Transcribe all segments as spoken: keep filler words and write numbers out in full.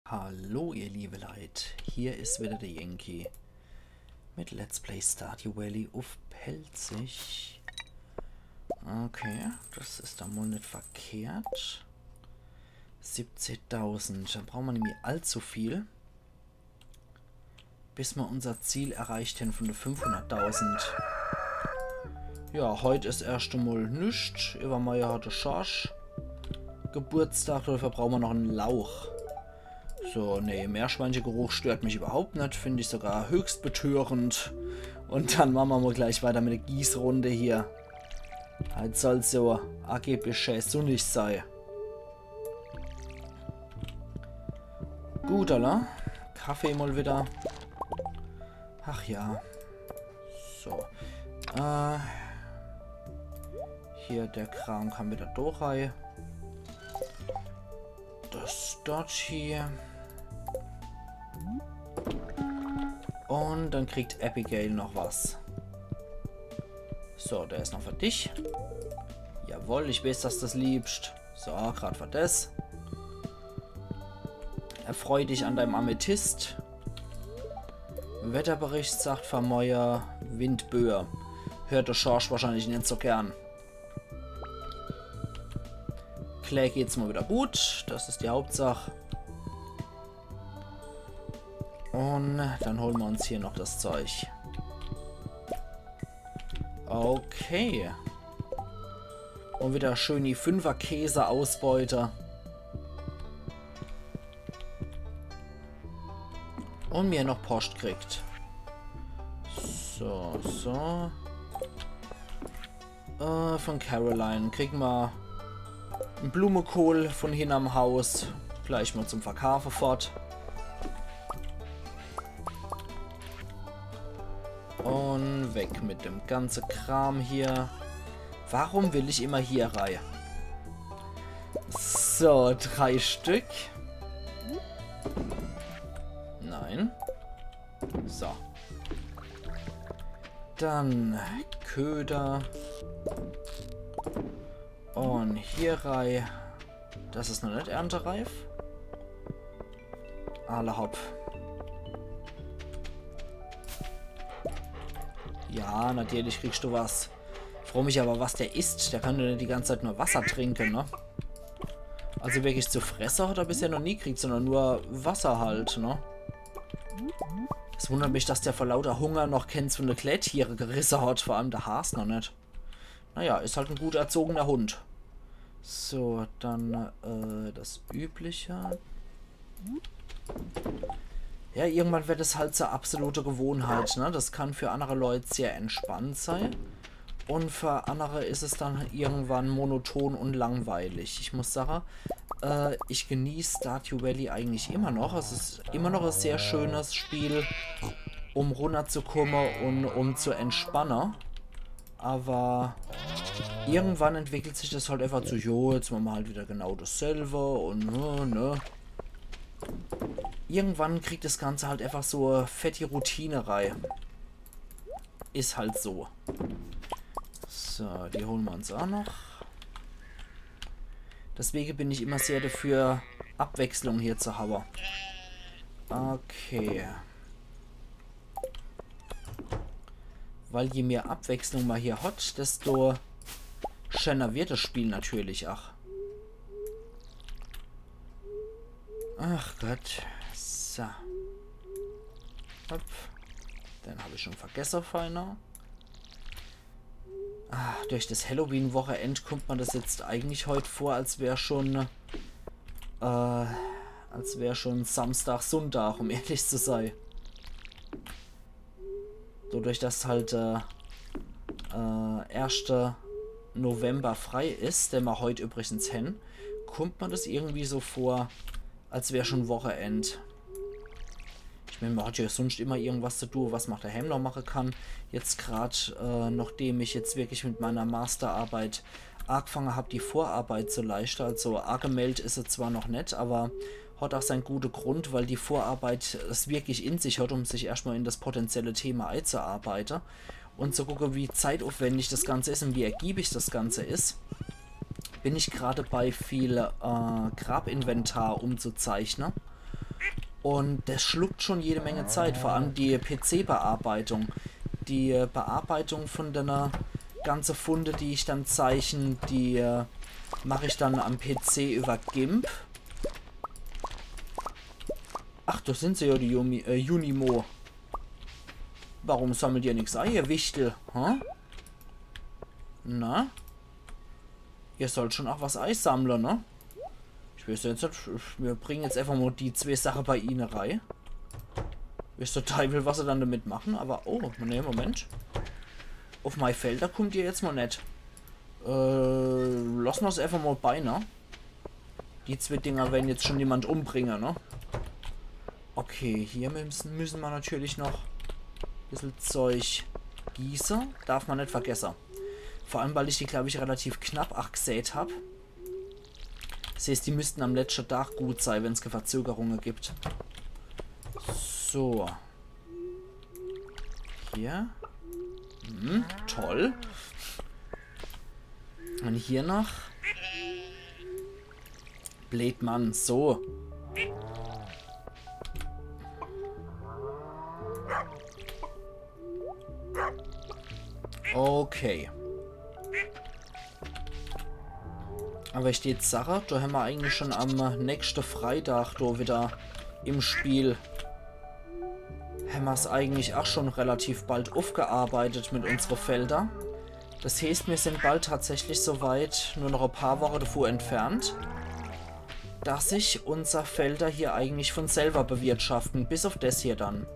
Hallo ihr liebe Leit, hier is wieder der Yankee mit Let's Play Stardew Valley uff Pälzisch. Okay, das is doch mol net verkehrt. Siebzehtausend, dann brauche mer nimmi allzu viel, bis mer unser Ziel erreicht hen von de fünfhunderttausend. Ja, heut is erscht emol nix. Iwwermorje hat de Schorsch Geburtstag, dafür brauche mer noch en Lauch. So, nee, Meerschweinchengeruch stört mich überhaupt net, find ich sogar höchst betörend. Und dann mache mer mol gleich weiter mit der Gießrunde hier. Jetzt soll's jo angeblich schä sunnig sei. Gut, alla. Kaffee mol wieder. Ach ja. So. Äh, hier, der Kram kann wieder do rei. Das dort hier. Und dann kriegt Abigail noch was. So, der is noch für dich. Jawohl, ich weiß, dass du's liebst. So, grad für des. Erfreu dich an deinem Amethyst. Wetterbericht sagt für morje Windböe. Hört de Schorsch wahrscheinlich net so gern. Claire geht's mol wieder gut. Das is die Hauptsach. Und dann hole mer uns hier noch das Zeug. Okay. Und wieder schön die Fünferkäse-Ausbeute. Und mer noch Post kriegt. So, so. Äh, von Caroline kriege mer en Blumekohl von hinnerm Haus. Gleich mol zum Verkaafe fort. Und weg mit dem ganze Kram hier. Warum will ich immer hier rei? So, drei Stück. Nein. So. Dann Köder. Und hier rei. Das is noch net erntereif. Alla hopp. Ja, natürlich kriegst du was. Froo mich aber, was der isst. Der kann doch net die ganze Zeit nur Wasser trinke, ne? Also wirklich zu fresse hat er bisher noch nie kriegt, sondern nur Wasser halt, ne? Es wundert mich, dass der vor lauter Hunger noch keens von de Klätiere gerisse hat, vor allem der Has noch net. Naja, is halt en gut erzogener Hund. So, dann, äh, das Übliche. Ja, irgendwann wird es halt zur absolute Gewohnheit, ne? Das kann für andere Leute sehr entspannt sein. Und für andere is es dann irgendwann monoton und langweilig. Ich muss sagen, äh, ich genieß Stardew Valley eigentlich immer noch. Es is immer noch ein sehr schönes Spiel, um runterzukommen und um zu entspannen. Aber irgendwann entwickelt sich das halt einfach zu, jo, jetzt mache mer halt wieder genau dasselbe und, ne, ne. Irgendwann kriegt das Ganze halt einfach so fette Routine rei. Is halt so. So, die hole mer uns auch noch. Deswegen bin ich immer sehr dafür, Abwechslung hier zu haben. Okay. Weil je mehr Abwechslung mer hier hat, desto schöner wird das Spiel natürlich auch. Ach Gott. So. Hopp. Den hab ich schon vergesse, feiner. Ah, durch das Halloween-Wochenend kommt mer das jetzt eigentlich heut vor, als wär schon, äh, als wär schon Samstag, Sonntag, um ehrlich zu sein. Dadurch, dass halt, äh, äh, erschter November frei is, den mer heut übrigens hen, kommt mer das irgendwie so vor, als wär schon Wochenend. Ich mein, mer hat ja sonst immer irgendwas zu tun, was mer daheim noch mache kann. Jetzt grad, äh, nachdem ich jetzt wirklich mit meiner Masterarbeit agefange hab, die Vorarbeit zu leiste, also agemeldet is se zwar noch net, aber hat auch sein gute Grund, weil die Vorarbeit es wirklich in sich hat, um sich erstmal in das potenzielle Thema einzuarbeite und zu gucke, wie zeitaufwendig das Ganze is und wie ergiebig das Ganze is, bin ich gerade bei viel, äh, Grabinventar umzuzeichne. Und das schluckt schon jede Menge Zeit, vor allem die P C-Bearbeitung. Die äh, Bearbeitung von denne ganze Funde, die ich dann zeichne, die äh, mach ich dann am P C über GIMP. Ach, do sind se ja, die Yumi, äh, Junimo. Warum sammelt ihr nix ei, ihr Wichtel? Hä? Na? Ihr sollt schon auch was eisammle, ne? Ich weiß jetzt net, mir bringen jetzt einfach mal die zwee Sache bei ihne rei. Weiß der Teufel, was se dann damit machen, aber oh, ne, Moment. Auf mei Felder kommt ihr jetzt mal net. Äh, lass mer's einfach mal bei, ne? Die zwee Dinger werden jetzt schon niemand umbringen, ne? Okay, hier müssen, müssen wir natürlich noch bissel Zeug gieße. Darf man net vergesse. Vor allem, weil ich die, glaub ich, relativ knapp ach gesät hab. Das heißt, die müssten am letschte Tag gut sei, wenn's keine Verzögerungen gibt. So. Hier. Hm, toll. Und hier noch. Blöd, Mann, so. Okay. Aber ich jetzt sage, da haben wir eigentlich schon am nächsten Freitag da wieder im Spiel, haben wir's eigentlich auch schon relativ bald aufgearbeitet mit unsere Felder. Das heißt, wir sind bald tatsächlich so weit, nur noch ein paar Wochen davor entfernt, dass sich unser Felder hier eigentlich von selber bewirtschaften, bis auf das hier dann.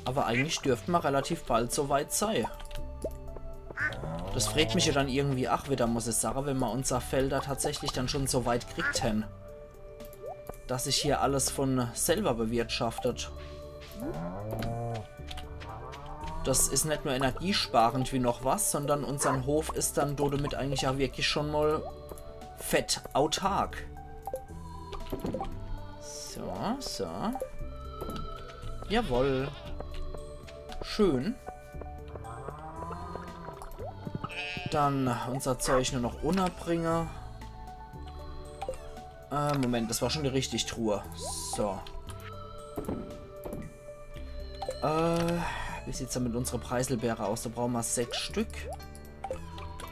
Aber eigentlich dürften wir relativ bald so weit sei. Das freut mich ja dann irgendwie ach wieder, muss ich sagen, wenn wir unser Felder tatsächlich dann schon so weit kriegt haben, dass sich hier alles von selber bewirtschaftet. Das is net nur energiesparend wie noch was, sondern unsern Hof is dann damit eigentlich auch wirklich schon mal fett autark. So, so. Jawohl. Schön. Dann unser Zeug nur noch unnerbringe. Äh, Moment, das war schon die richtige Truhe. So. Äh, wie sieht's denn mit unsere Preiselbeere aus? Da brauchen wir sechs Stück.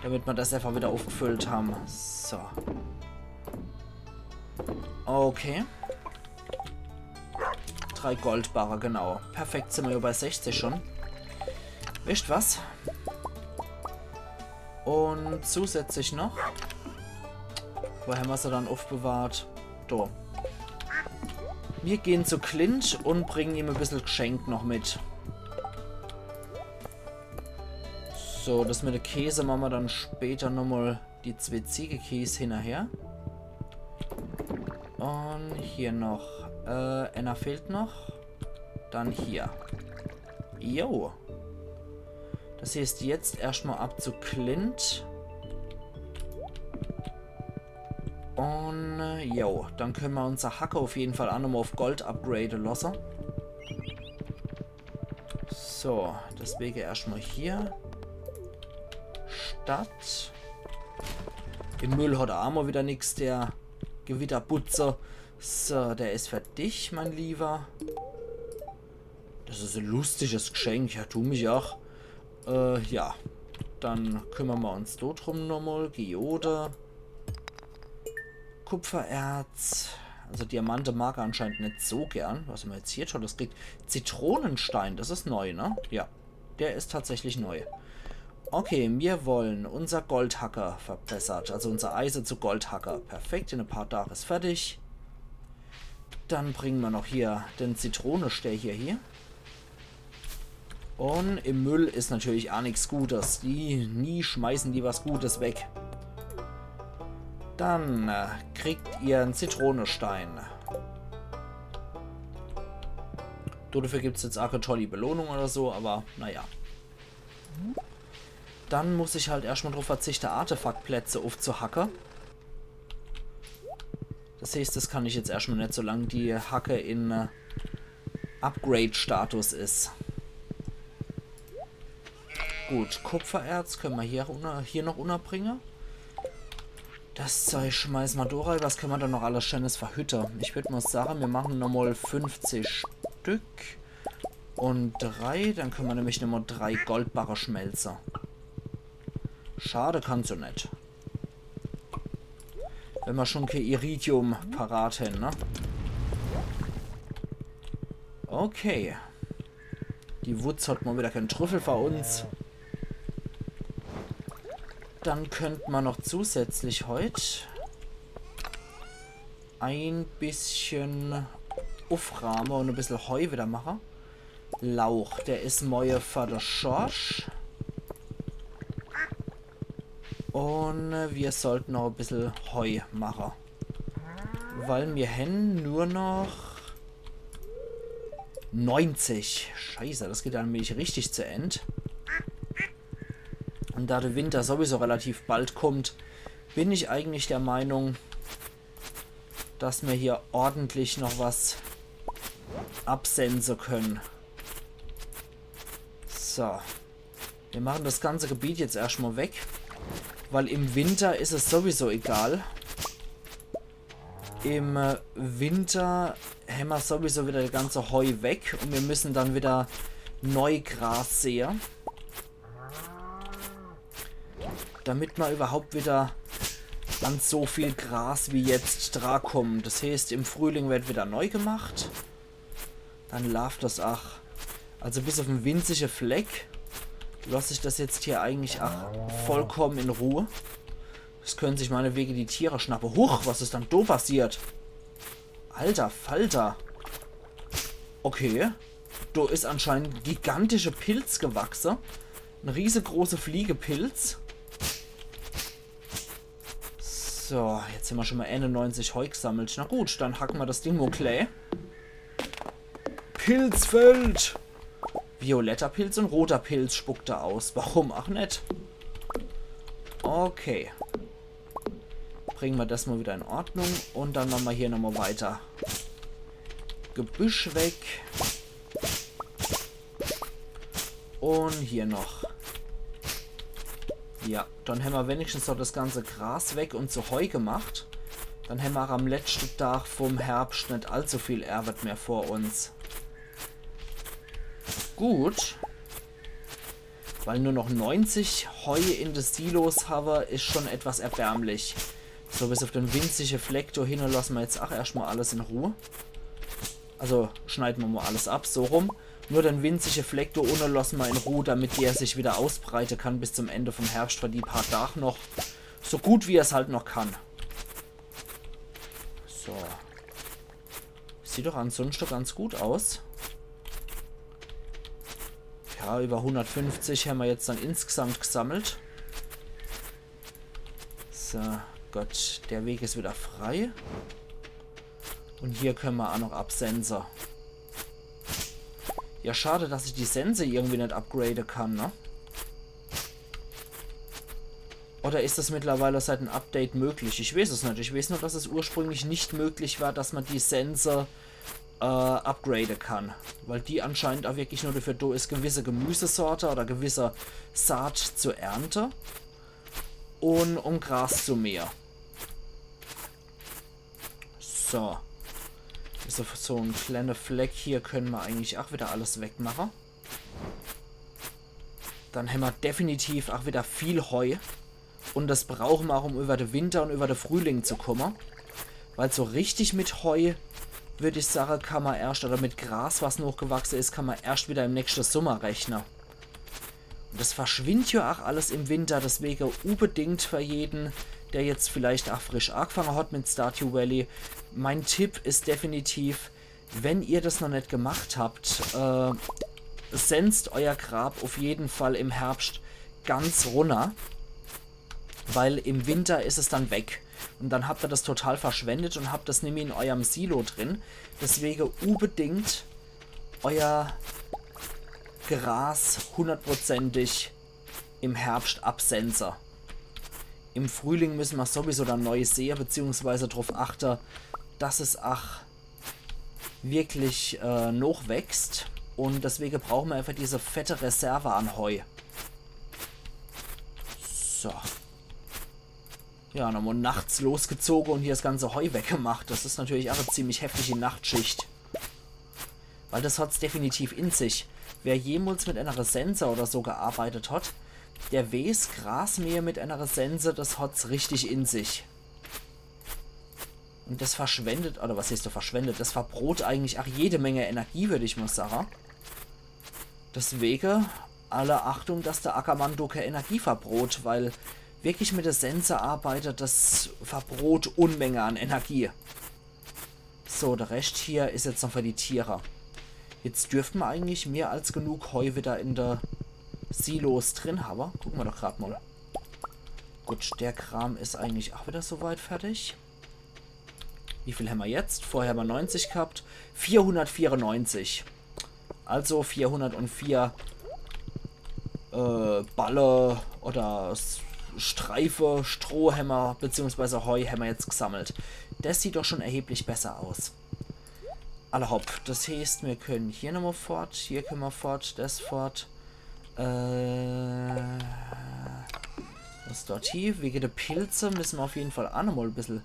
Damit wir das einfach wieder aufgefüllt haben. So. Okay. Drei Goldbarre, genau. Perfekt, sind wir ja bei sechzig schon. Wisst was? Und zusätzlich noch. Wo haben wir sie dann aufbewahrt? Da. Wir gehen zu Clint und bringen ihm ein bisschen Geschenk noch mit. So, das mit der Käse machen wir dann später nochmal, die zwei Ziegekäse hinterher. Und hier noch. Äh, einer fehlt noch. Dann hier. Jo. Das heißt, jetzt erstmal ab zu Clint. Und äh, jo, dann können wir unser Hacke auf jeden Fall auch nochmal auf Gold upgraden lassen. So, deswegen erstmal hier. Stadt. Im Müll hat er auch mal wieder nix, der Gewitterputzer. So, der is für dich, mein Lieber. Das is ein lustiges Geschenk, ja, du mich auch. Äh, ja. Dann kümmern wir uns do drum nochmal. Geode. Kupfererz. Also Diamante mag er anscheinend net so gern. Was haben wir jetzt hier Tolles gekriegt? Zitronenstein, das is neu, ne? Ja, der is tatsächlich neu. Okay, wir wollen unser Goldhacke verbessert. Also unser Eise zu Goldhacke. Perfekt, in ein paar Tagen is fertig. Dann bringen wir noch hier den Zitronenstein hier, hier. Und im Müll is natürlich auch nix Gutes. Die, nie schmeißen die was Gutes weg. Dann äh, kriegt ihr einen Zitronenstein. Dafür gibt's jetzt auch keine tolle Belohnung oder so, aber naja. Dann muss ich halt erstmal drauf verzichten, Artefaktplätze aufzuhacken. Das heißt, das kann ich jetzt erstmal net, solange die Hacke in äh, Upgrade-Status is. Gut, Kupfererz können wir hier, unter, hier noch unterbringen. Das Zeug schmeiß ma do rei. Was könne ma do noch alles Scheenes verhütte? Ich würd mol sage, mir mache nochmol fünfzig Stück. Un drei, dann könne ma nämlich nochmol drei Goldbarre schmelze. Schade kann's jo net. Wenn ma schon kee Iridium parat hän, ne? Okay. Die Wutz hat mol wieder keen Trüffel fer uns. Dann könnt ma noch zusätzlich heut e bissche uffraame un e bissel Heu wieder mache. Lauch, der is moie fer de Schorsch. Un, äh, mir sollte noch e bissel Heu mache. Weil mir hän nur noch neunzig. Scheiße, das geht dann nämlich richtig zu End. Un da de Winter sowieso relativ bald kommt, bin ich eigentlich der Meinung, dass mir hier ordentlich noch was absense könne. So. Mir mache das ganze Gebiet jetzt erscht mol weg, weil im Winter is es sowieso egal. Im, äh, Winter hämmer sowieso wieder das ganze Heu weg un mir müssen dann wieder neu Gras säe, damit ma überhaupt wieder an so viel Gras wie jetzt dra kommen. Das heeßt, im Frühling wird wieder neu gemacht. Dann laaft das ach. Also bis uff en winzige Fleck loss ich das jetzt hier eigentlich ach vollkommen in Ruh. Das könne sich meinetwege die Tiere schnappe. Huch, was is dann do passiert? Alter Falter. Okay. Do is anscheinend en gigantische Pilz gewachse. En riesegroße Fliegepilz. So, jetzt hämmer schon mol eenunneunzig Heu gesammelt. Na gut, dann hacke mer das Ding mol klää. Pilzfeld! Violetter Pilz un roter Pilz spuckt er aus. Warum ach net? Okay. Bringe mer das mol wieder in Ordnung un dann mache mer hier nochmol weiter. Gebüsch weg. Un hier noch. Ja, dann hämmer wenigstens noch das ganze Gras weg un zu Heu gemacht. Dann hämmer am letschte Dag vum Herbscht net allzu viel Ärwet mehr vor uns. Gut. Weil nur noch neunzig Heu in de Silos hawwe, is schon etwas erbärmlich. So, bis uff den winzige Fleck do hinne losse mer jetzt ach erscht mol alles in Ruh. Also schneide mer mol alles ab, so rum. Nur den winzige Fleck do unne losse mer in Ruh, damit der sich wieder ausbreite kann bis zum Ende vum Herbscht, für die paar Dag noch. So gut wie er's halt noch kann. So. Sieht doch ansonschte ganz gut aus. Ja, über hundertfünfzig hämmer jetzt dann insgesamt gesammelt. So, gut, der Weg is wieder frei. Un hier könne mer ach noch absense. Ja, schade, dass ich die Sense irgendwie net upgrade kann, ne? Oder is das mittlerweile seit em Update möglich? Ich weeß es net. Ich weeß nur, dass es ursprünglich net möglich war, dass mer die Sense, äh, upgrade kann. Weil die anscheinend ach wirklich nur dafür do is, gewisse Gemüsesorte oder gewisse Saat zu ernte un um Gras zu mähe. So. So, so en kleene Fleck hier könne mer eigentlich ach wieder alles wegmache. Dann hämmer definitiv ach wieder viel Heu. Un das brauche mer ach, um über de Winter un über de Frühling zu komme. Weil so richtig mit Heu, würd ich sage, kann mer erscht, oder mit Gras, was nochgewachse is, kann mer erscht wieder im nächschte Summer rechne. Un das verschwindt jo ach alles im Winter, deswege unbedingt für jeden, der jetzt vielleicht ach frisch agefange hat mit Stardew Valley, mein Tipp is definitiv, wenn ihr das noch net gemacht habt, äh, senst euer Grab uff jeden Fall im Herbscht ganz runner, weil im Winter is es dann weg. Un dann habt ihr das total verschwendet un habt das nimmi in eurem Silo drin. Deswege unbedingt euer Gras hundertprozentig im Herbscht absense. Im Frühling müsse mer sowieso dann neu säe, beziehungsweise druff achte, dass es ach wirklich, äh, nochwächst. Un deswege brauche mer einfach diese fette Reserve an Heu. So. Ja, nochmal nachts losgezoge und hier das ganze Heu weggemacht. Das is natürlich auch e ziemlich heftige Nachtschicht. Weil das hat's definitiv in sich. Wer jemals mit einer Sense oder so gearbeitet hat, der weeß, Grasmähe mit einer Sense, das hat's richtig in sich. Und das verschwendet, oder was heißt da verschwendet, das verbrot eigentlich auch jede Menge Energie, würd ich mal sagen. Deswege alle Achtung, dass der Ackermann do keine Energie verbrot, weil wirklich mit der Sense arbeitet, das verbrot Unmenge an Energie. So, der Rest hier is jetzt noch für die Tiere. Jetzt dürften wir eigentlich mehr als genug Heu wieder in der Silos drin haben. Gucken wir doch grad mal. Gut, der Kram is eigentlich auch wieder soweit fertig. Wie viel hämmer jetzt? Vorher hämmer neunzig gehabt. Vierhundertvierundneunzig. Also vierhundertvier äh, Balle oder S- Streife Stroh hämmer, beziehungsweise Heu hämmer jetzt gesammelt. Das sieht doch schon erheblich besser aus. Alla hopp, das heißt, wir können hier nochmal fort, hier können wir fort, das fort. Äh, was dort hier? Wegen der Pilze müssen wir auf jeden Fall auch nochmal ein bisschen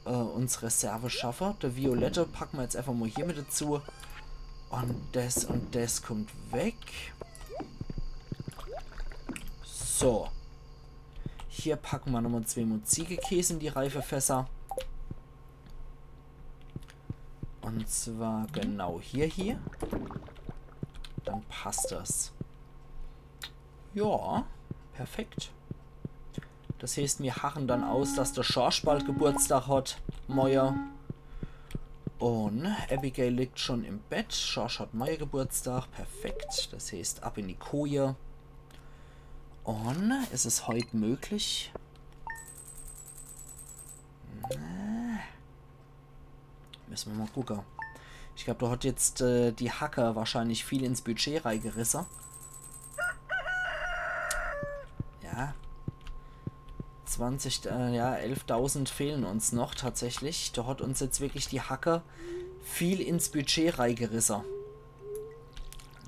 äh, uns Reserve schaffe. Der Violette packe mer jetzt einfach mal hier mit dazu. Und das und das kommt weg. So. Hier packe mer nochmal zweimal Ziegekäs in die Reifefässer. Und zwar genau hier, hier. Dann passt das. Ja, perfekt. Das heißt, mir harren dann aus, dass der Schorsch bald Geburtstag hat. Moje. Und Abigail liegt schon im Bett. Schorsch hat moje Geburtstag. Perfekt. Das heißt, ab in die Koje. Und ist es heut möglich? Nee. Müssen wir mal gucken. Ich glaub, da hat jetzt äh, die Hacke wahrscheinlich viel ins Budget reingerisse. Ja. zwanzig, äh, ja, elftausend fehlen uns noch tatsächlich. Da hat uns jetzt wirklich die Hacke viel ins Budget reingerisse.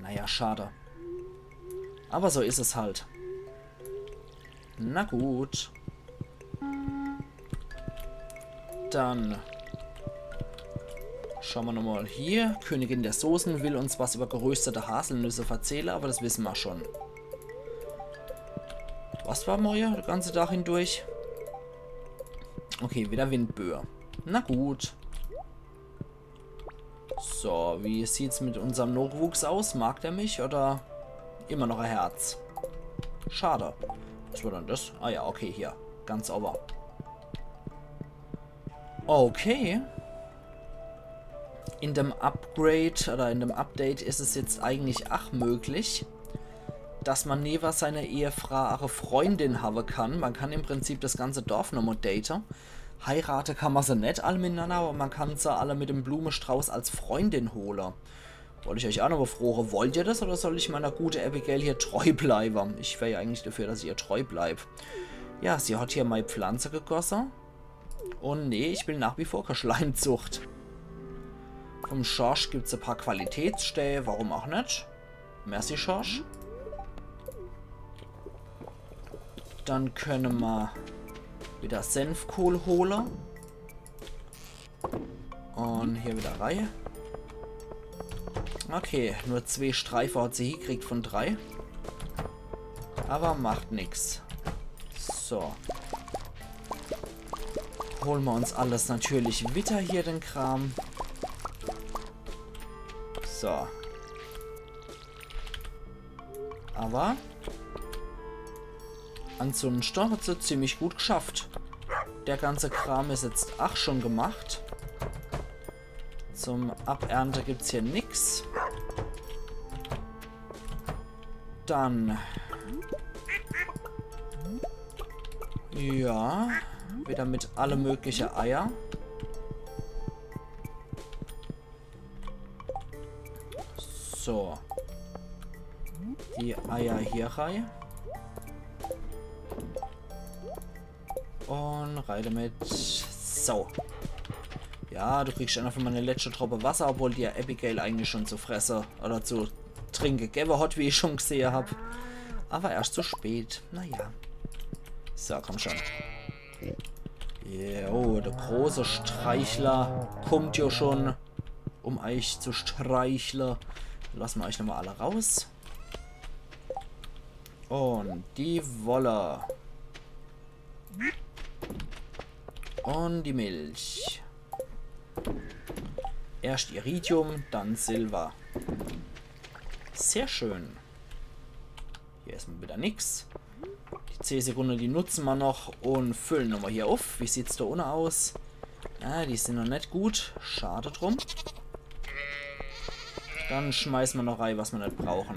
Naja, schade. Aber so is es halt. Na gut. Dann schaue mer nochmal hier. Königin der Soßen will uns was über geröstete Haselnüsse verzähle, aber das wissen mer schon. Was war moje de ganze Tag hindurch? Okay, wieder Windböe. Na gut. So, wie sieht's mit unserm Nachwuchs aus? Mag der mich oder immer noch e Herz? Schade. Was war dann das? Ah ja, okay, hier. Ganz oben. Okay. In dem Upgrade oder in dem Update is es jetzt eigentlich ach möglich, dass man newe seiner Ehefrau ach e Freundin habe kann. Man kann im Prinzip das ganze Dorf nochmal date. Heirate kann man se net alle miteinander, aber man kann se alle mit dem Blumestrauß als Freundin hole. Wollt ich euch auch noch mal froge, wollt ihr das oder soll ich meiner gute Abigail hier treu bleibe? Ich wär ja eigentlich dafür, dass ich ihr treu bleib. Ja, sie hat hier mei Pflanze gegosse. Und nee, ich will nach wie vor keine Schleimzucht. Vom Schorsch gibt's e paar Qualitätsstää, warum auch net? Merci, Schorsch. Dann könne mer wieder Senfkohl hole. Und hier wieder rein. Okay, nur zwee Streife hat sie hiekriegt von drei. Aber macht nix. So. Hole mer uns alles natürlich wieder hier, den Kram. So. Aber ansunschte hat se ziemlich gut geschafft. Der ganze Kram is jetzt ach schon gemacht. Zum Abernte gibt's hier nix. Dann. Ja. Wieder mit alle mögliche Eier. So. Die Eier hier rein. Und rein damit. So. Ja, du kriegst einer von meine letzte Droppe Wasser, obwohl die ja Abigail eigentlich schon zu fresse oder zu trinke gewwe hat, wie ich schon gesehe hab. Aber erst zu spät. Naja. So, komm schon. Jo, de große Streichler kommt jo schon, um eich zu streichle. Lasse mer eich nochmal alle raus. Und die Wolle. Und die Milch. Erscht Iridium, dann Silber. Sehr schön. Hier is mal wieder nix. Die zeh Sekunde, die nutze mer noch und fülle nochmal hier uff. Wie sieht's da unne aus? Ah, die sin noch net gut. Schade drum. Dann schmeiße mer noch rei, was mer net brauche.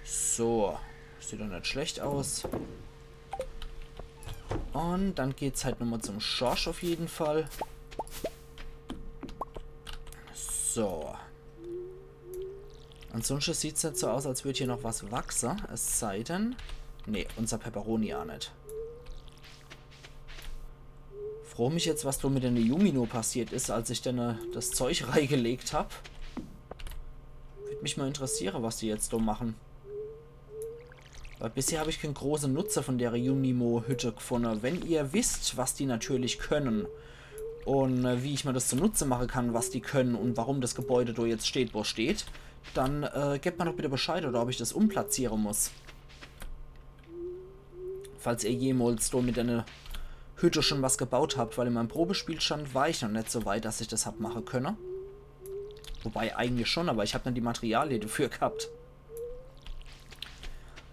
So. Sieht doch net schlecht aus. Und dann geht's halt nochmal zum Schorsch auf jeden Fall. So. Ansonsten sieht's net so aus, als würd hier noch was wachse. Es sei denn... Nee, unser Peperoni aa net. Froo mich jetzt, was do mit denne Yumino passiert is, als ich denne das Zeug reigelegt hab. Würd mich mal interessiere, was die jetzt do mache. Weil bisher hab ich keen große Nutze von dere Yumimo-Hütte gefunne. Wenn ihr wisst, was die natürlich könne und äh, wie ich mir das zunutze mache kann, was die könne und warum das Gebäude do jetzt steht, wo es steht, dann äh, gebt mir doch bitte Bescheid oder ob ich das umplatziere muss. Falls ihr jemals do mit denne Hütte schon was gebaut habt, weil in meinem Probespielstand war ich noch net so weit, dass ich das hab mache könne. Wobei eigentlich schon, aber ich hab net die Materialie dafür gehabt.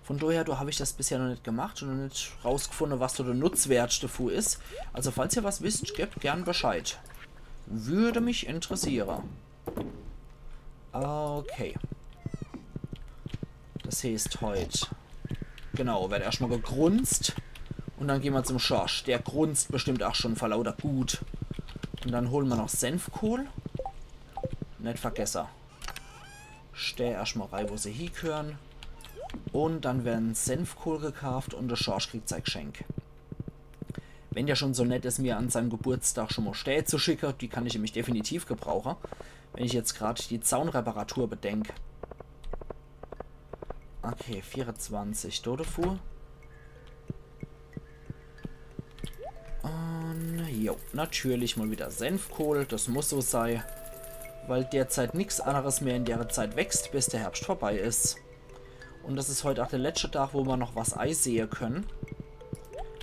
Von daher, do hab ich das bisher noch net gemacht und noch net rausgefunne, was do der Nutzwert dafür is. Also falls ihr was wisst, gebt gern Bescheid. Würde mich interessiere. Okay. Das heeßt, heut, genau, werd erscht mal gegrunzt. Und dann gehn mer zum Schorsch. Der grunzt bestimmt aa schon vor lauter Gut. Und dann hole mer noch Senfkohl. Net vergesse. Stell erscht mal rei, wo se hiegehöre. Und dann werre Senfkohl gekaaft und der Schorsch kriegt sei Geschenk. Wenn der schon so nett is, mir an seinem Geburtstag schon mal Stää zu schicke, die kann ich nämlich definitiv gebrauche. Wenn ich jetzt grad die Zaunreparatur bedenk. Okay, vierezwanzig Todefu. Und jo, natürlich mal wieder Senfkohl, das muss so sei. Weil derzeit nix anderes mehr in dere Zeit wächst, bis der Herbscht vorbei is. Und das is heut aa der letschte Tag, wo mer noch was eisehe könne.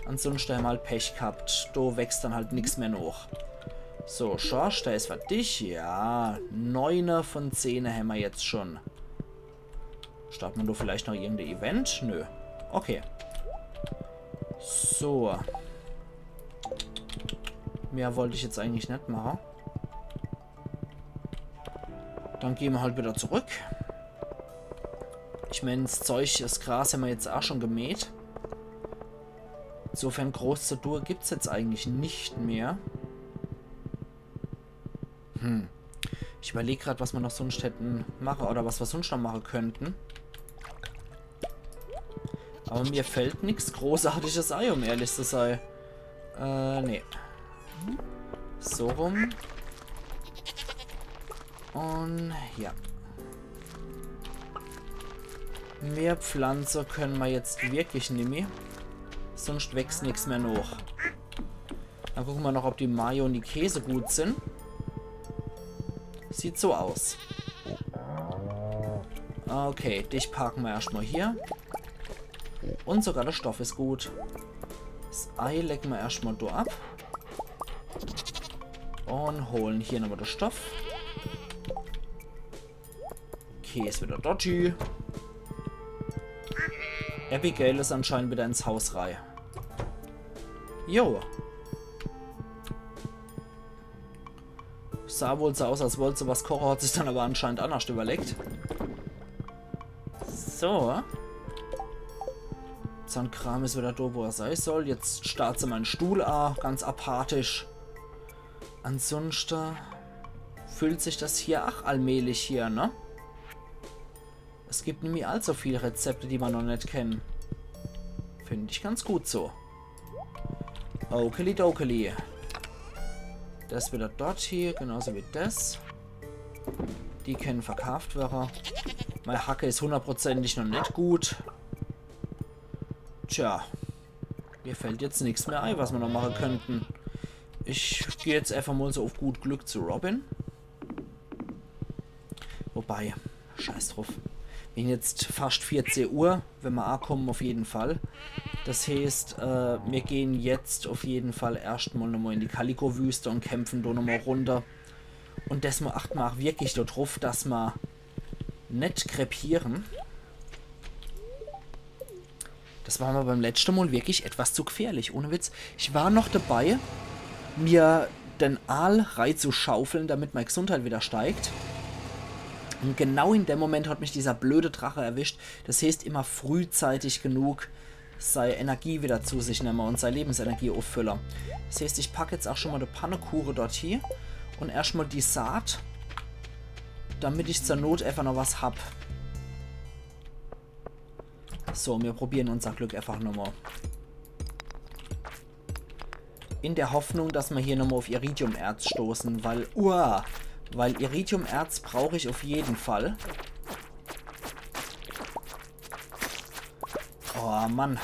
Ansonsten hämmer halt Pech gehabt. Do wächst dann halt nix mehr noch. So, Schorsch, der is fertig. Ja, neune von zehne hämmer jetzt schon. Starte mer do vielleicht noch irgendein Event? Nö. Okay. So. Mehr wollt ich jetzt eigentlich net mache. Dann gehn mer halt wieder zurück. Ich mein, das Zeug, das Gras hämmer jetzt aa schon gemäht. Insofern groß zu tue gibt's jetzt eigentlich net mehr. Hm. Ich überleg grad, was mer noch sunscht hätte mache oder was mer sunscht noch mache könnte. Aber mir fällt nix Großartiges ei, um ehrlich zu sei. Äh, nee. So rum. Und ja. Mehr Pflanze könne mer jetzt wirklich nimmi. Sunscht wächst nix mehr noch. Dann gucke mer noch, ob die Mayo und die Käse gut sin. Sieht so aus. Okay, dich parke mer erscht mal hier. Und sogar der Stoff is gut. Das Ei lege mer erscht mal do ab. Und hole hier nochmal den Stoff. Okay, is wieder dort. Abigail is anscheinend wieder ins Haus rei. Jo. Sah wohl so aus, als wollt se was koche, hat sich dann aber anscheinend annerscht überlegt. So. Zahnkram is wieder do, wo er sei soll. Jetzt starrt se mein Stuhl a, ganz apathisch. Ansonsten füllt sich das hier ach allmählich hier, ne? Es gibt nimmi allzu viel Rezepte, die mer noch net kenne. Find ich ganz gut so. Okeli dokeli. Das wieder dort hier, genauso wie das. Die kenne verkaaft werre. Mei Hacke is hundertprozentig noch net gut. Tja. Mir fällt jetzt nix mehr ei, was mer noch mache könnten. Ich geh jetzt einfach mol so uff gut Glück zu Robin. Wobei, scheiß druff. Mir hän jetzt fascht vierzeh Uhr, wenn mer akomme, uff jeden Fall. Das heeßt, äh, mir gehn jetzt uff jeden Fall erscht mol nochmol in die Kaliko-Wüste un kämpfen do nochmol Runde. Un des mol achte mer ach wirklich do druff, dass mer net krepiere. Das war mer beim letschte Mol wirklich etwas zu gfährlich, ohne Witz. Ich war noch dabei, mir den Aal reizuschaufeln, damit mei Gesundheit wieder steigt. Un genau in dem Moment hat mich dieser blöde Drache erwischt. Das heeßt, immer frühzeitig genug sei Energie wieder zu sich nemme un sei Lebensenergie uffülle. Das heeßt, ich pack jetzt ach schon mol de Pannekuche dort hie un erscht mol die Saat, damit ich zur Not einfach noch was hab. So, mir probiere unser Glück einfach nochmol. In der Hoffnung, dass mer hier nochmol uff Iridiumerz stoße, weil, uah, weil Iridiumerz brauch ich uff jeden Fall. Oh Mann.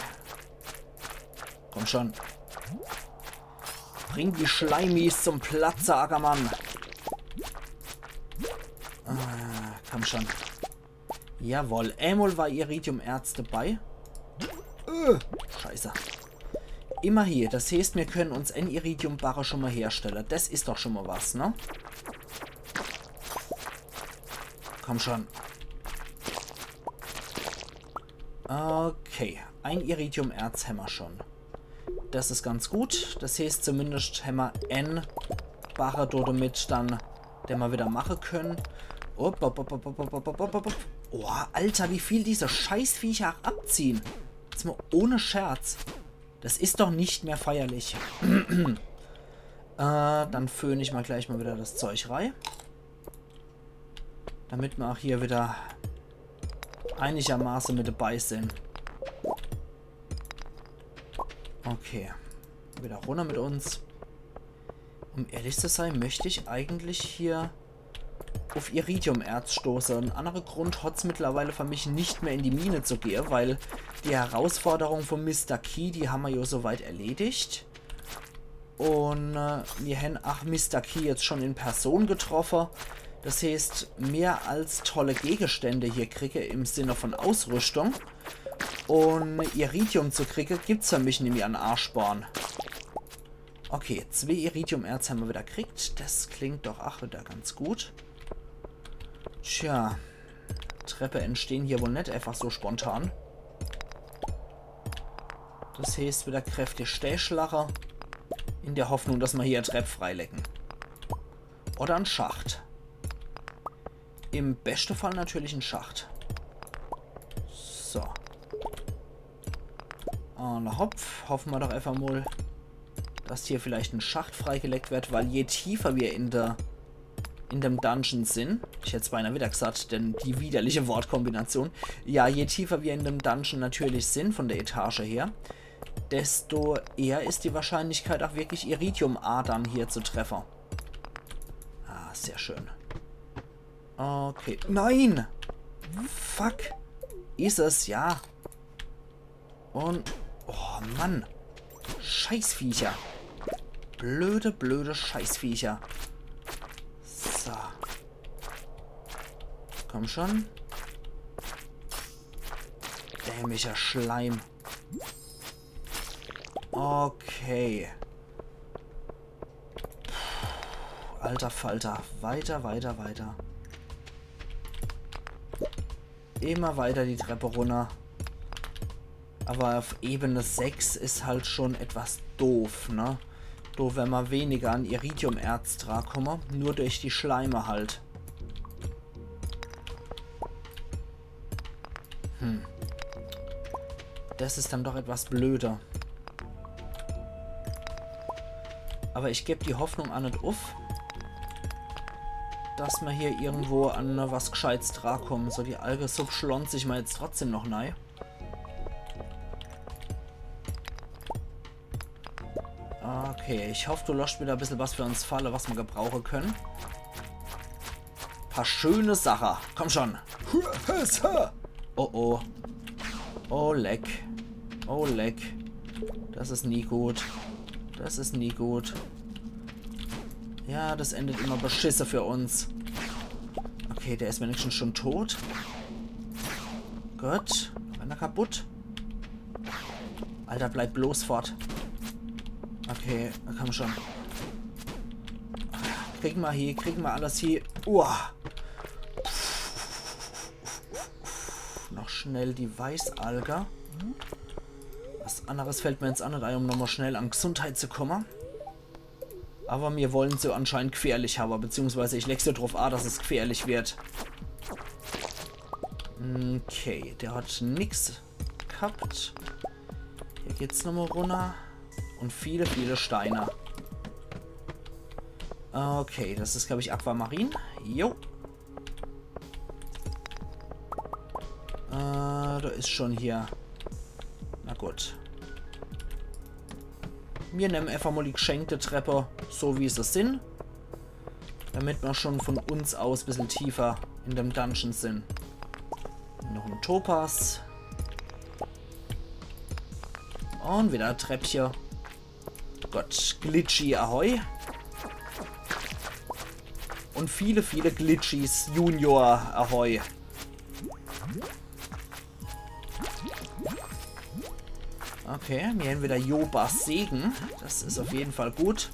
Komm schon. Bring die Schleimis zum Platze, Ackermann. Ah, komm schon. Jawohl, emol war Iridiumerz dabei. Äh, scheiße. Immerhin, das heeßt, mir könne uns en Iridiumbarre schon mol herstelle. Das is doch schon mol was, ne? Komm schon. Okay, ein Iridiumerz hämmer schon. Das is ganz gut. Das heeßt, zumindest hämmer en Barre do damit dann, den mer wieder mache könne. Upp, upp, upp. Oh, Alter, wie viel diese Scheißviecher abziehe. Jetzt mol ohne Scherz. Das is doch net mehr feierlich. Äh, dann föhn ich mol gleich mol wieder das Zeug rei. Damit mer ach hier wieder einigermaße mit dabei sin. Okay. Wieder runner mit uns. Um ehrlich zu sei, möcht ich eigentlich hier uff Iridiumerz stoße. En annere Grund hat's mittlerweile für mich, net mehr in die Mine zu gehe, weil die Herausforderung von Mister Key, die hämmer jo soweit erledigt. Un, äh, mir hän ach Mister Key jetzt schon in Person getroffe. Das heeßt, mehr als tolle Gegenstände hier kriege im Sinne von Ausrüstung un Iridium zu kriege, gibt's für mich nimmi an Arschbahn. Okay, zwee Iridiumerz hämmer wieder kriegt. Das klingt doch ach wieder ganz gut. Tja, Treppe entstehn hier wohl net einfach so spontan. Das heeßt, wieder kräftig Steeschlache. In der Hoffnung, dass mer hier e Trepp freilege. Oder en Schacht. Im beschte Fall natürlich en Schacht. So. Un hopp, hoffe mer doch einfach mol, dass hier vielleicht en Schacht freigelegt wird, weil je tiefer mir in der, in dem Dungeon sin, ich hätt's beinahe wieder gesagt, denn die widerliche Wortkombination, ja, je tiefer mir in dem Dungeon natürlich sin von der Etage her, desto eher is die Wahrscheinlichkeit ach wirklich Iridium-Adern hier zu treffe. Ah, sehr schön. Okay. Nein! Fuck. Is es, ja. Un, oh Mann. Scheißviecher. Blöde, blöde Scheißviecher. So. Komm schon. Dämlicher Schleim. Okay. Alter Falter. Weiter, weiter, weiter. Immer weiter die Treppe runner. Aber auf Ebene sechs is halt schon etwas doof, ne? Do wär mer weniger an Iridiumerz drakomme, nur durch die Schleime halt. Hm. Das is dann doch etwas blöder. Aber ich geb die Hoffnung ach net uff, dass mer hier irgendwo an was Gscheites drakomme. So, die Algesupp schlonz ich mer jetzt trotzdem noch nei. Okay, ich hoff, du losst wieder e bissel was für uns falle, was mer gebrauche könne. Paar schöne Sache. Komm schon. Oh oh. Oh leck. Oh leck. Das is nie gut. Das is nie gut. Ja, das endet immer beschisse für uns. Okay, der is wenigstens schon tot. Gut. Noch einer kaputt. Alter, bleib bloß fort. Okay, komm schon. Kriegen ma hier, kriegen ma alles hier. Uah. Noch schnell die Weißalge. Was anderes fällt mir jetzt aa net ei, um nochmal schnell an Gesundheit zu kommen. Aber mir wollen se anscheinend gefährlich haben, beziehungsweise ich leg se drauf a, dass es gefährlich wird. Okay, der hat nix gehabt. Hier geht's nochmal runter. Und viele, viele Steine. Okay, das is, glaub ich, Aquamarin. Jo. Äh, da is schon hier. Na gut. Mir nemmen einfach mal die geschenkte Treppe, so wie se sin. Damit ma schon von uns aus bissel tiefer in dem Dungeon sin. Noch en Topas. Und wieder e Treppche. Gott, Glitchy, ahoi. Und viele, viele Glitchys Junior, ahoi. Okay, mir hän wieder Jobas Segen. Das is auf jeden Fall gut.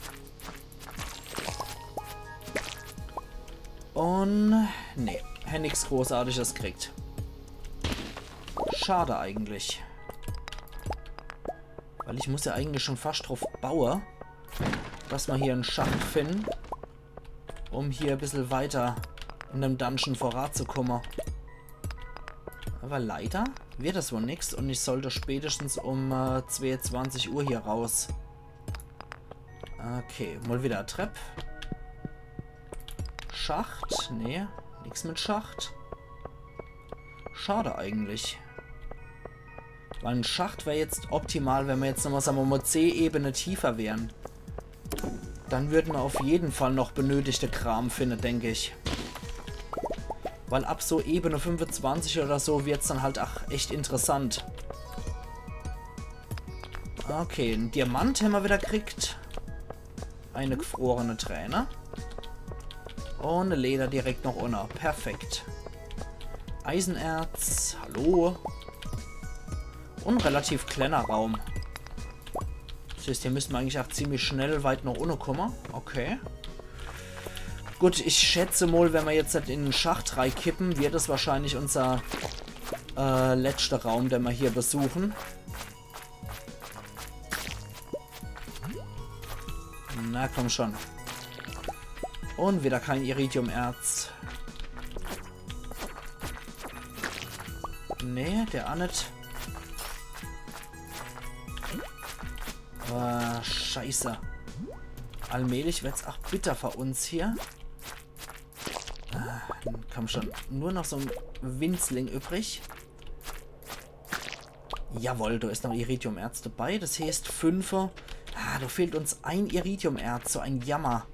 Und nee, hän nix Großartiges gekriegt. Schade eigentlich. Weil ich muss ja eigentlich schon fast drauf baue, dass ma hier en Schacht finden, um hier e bissel weiter in dem Dungeon voranzukommen. Aber leider wird das wohl nix und ich sollte spätestens um äh, zweiundzwanzig Uhr hier raus. Okay, mal wieder Trepp. Schacht? Nee, nix mit Schacht. Schade eigentlich. Weil en Schacht wär jetzt optimal, wenn ma jetzt nochmal, sagen wir mal, zehn Ebene tiefer wären. Dann würden ma auf jeden Fall noch benötigte Kram finden, denk ich. Weil ab so Ebene fünfundzwanzig oder so wird's dann halt ach echt interessant. Okay, en Diamant hämmer wieder kriegt. Eine gefrorene Träne. Und e Leder direkt noch unne. Perfekt. Eisenerz. Hallo. Und relativ kleiner Raum. Das heißt, hier müssen ma eigentlich auch ziemlich schnell weit noch unne kommen. Okay. Gut, ich schätze mal, wenn ma jetzt halt in den Schacht reikippen, wird es wahrscheinlich unser äh, letzter Raum, den ma hier besuchen. Na komm schon. Und wieder kein Iridium-Erz. Nee, der aa net. Ah, scheiße. Allmählich wird's ach bitter für uns hier. Ah, komm schon. Nur noch so en Winzling übrig. Jawohl, da is noch Iridium-Erz dabei. Das heißt, fünfe. Ah, da fehlt uns ein Iridium-Erz. So ein Jammer.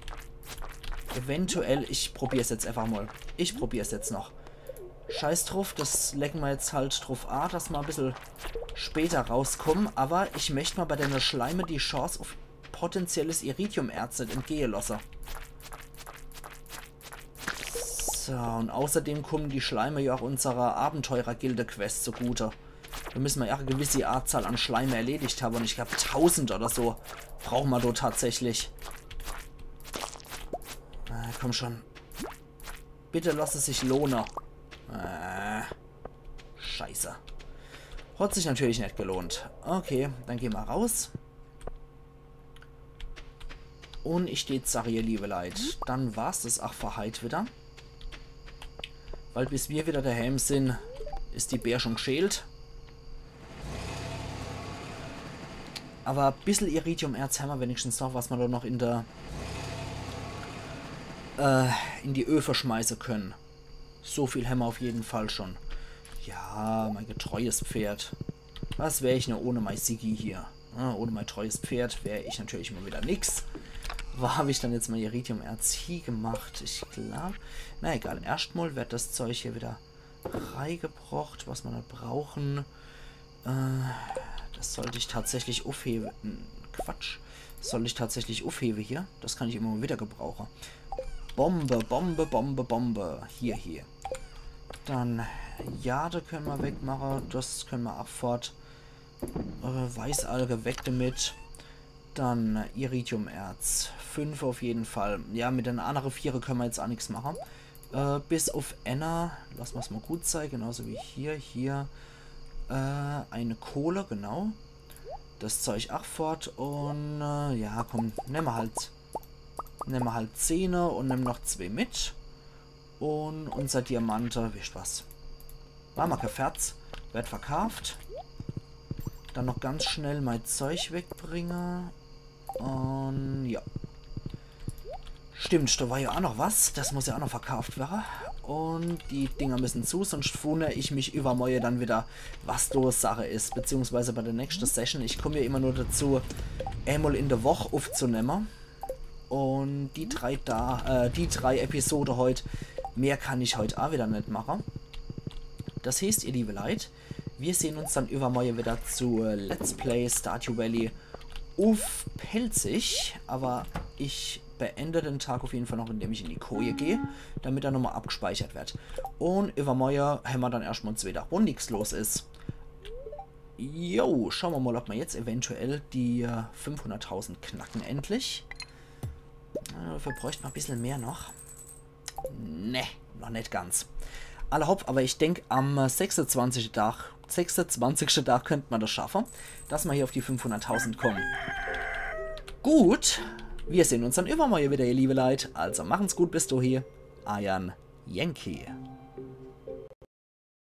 Eventuell, ich probier's jetzt einfach mal. Ich probier's jetzt noch. Scheiß drauf, das legen ma jetzt halt drauf a, dass ma e bissel später rauskommen. Aber ich möcht ma bei denne Schleime die Chance auf potenzielles Iridium-Erz net entgehe lasse. So, und außerdem kommen die Schleime ja auch unserer Abenteurer-Gilde-Quest zugute. Da müssen ma ja auch e gewisse Anzahl an Schleime erledigt haben. Und ich glaub, tausend oder so brauchen ma da tatsächlich. Ah, komm schon. Bitte lass es sich lohnen. Ah, scheiße. Hat sich natürlich net gelohnt. Okay, dann geh ma raus. Und ich deed sage, ihr liebe Leit, dann war's das ach für heit wieder. Weil bis mir wieder daheim sin, is die Bär schon gschält. Aber e bissel Iridium-Erz hämmer wenigstens noch, was ma da noch in der, äh, in die Öfe schmeiße können. So viel hämmer auf jeden Fall schon. Ja, mein getreues Pferd. Was wär ich nur ohne mein Siggi hier? Ah, ohne mein treues Pferd wär ich natürlich mal wieder nix. Wo hab ich dann jetzt mein Iridium-Erz hie gemacht? Ich glaub, na egal, erscht mal wird das Zeug hier wieder reigebrocht, was ma noch brauchen. Äh, Das sollt ich tatsächlich uffhewe. Hm, Quatsch. Das sollt ich tatsächlich uffhewe hier. Das kann ich immer mal wieder gebrauche. Bombe, Bombe, Bombe, Bombe. Hier, hier. Dann, ja, da könne mer wegmache. Das könne mer ach fort. Äh, Weißalge weg damit. Dann Iridiumerz. Fünf auf jeden Fall. Ja, mit den annere viere könne mer jetzt ach nix mache. Äh, bis auf enner. Lass mer's mal gut sei. Genauso wie hier. Hier. Äh, eine Kohle, genau. Das Zeug ach fort. Und, äh, ja, komm, nemme mer halt. Nemme mer halt zehne und nemme noch zwee mit. Und unser Diamante, wisst was. War mal kein Ferz. Werd verkaaft. Dann noch ganz schnell mei Zeug wegbringe. Und ja. Stimmt, da war ja ach noch was. Das muss ja ach noch verkaaft werre. Und die Dinger müssen zu, sonst wundere ich mich iwwermoie dann wieder, was do Sache is. Beziehungsweise bei der nächsten Session. Ich komm ja immer nur dazu, einmal in der Woch uffzunemme. Und die drei da, äh, die drei Episode heut, mehr kann ich heut ach wieder net mache. Das heeßt, ihr liebe Leit, wir sehen uns dann iwwermoie wieder zu Let's Play Stardew Valley uff Pälzisch. Aber ich beende den Tag auf jeden Fall noch, indem ich in die Koje geh, damit er nochmal abgespeichert werd. Und iwwermoie hämmer dann erscht mal zwee Dach, wo nix los is. Jo, schaue mer mal, ob mer jetzt eventuell die äh, fünfhunderttausend knacken endlich. Äh, dafür bräucht mer bissel mehr noch. Ne, noch net ganz. Alla hopp, aber ich denk, am äh, sechsundzwanzigsten Tag, sechsundzwanzigsten Tag könnt mer das schaffe, dass mer hier auf die fünfhunderttausend kommen. Gut, wir sehen uns dann iwwermoie wieder, ihr liebe Leit. Also machen's gut, bis dohie. Eiern Yankee.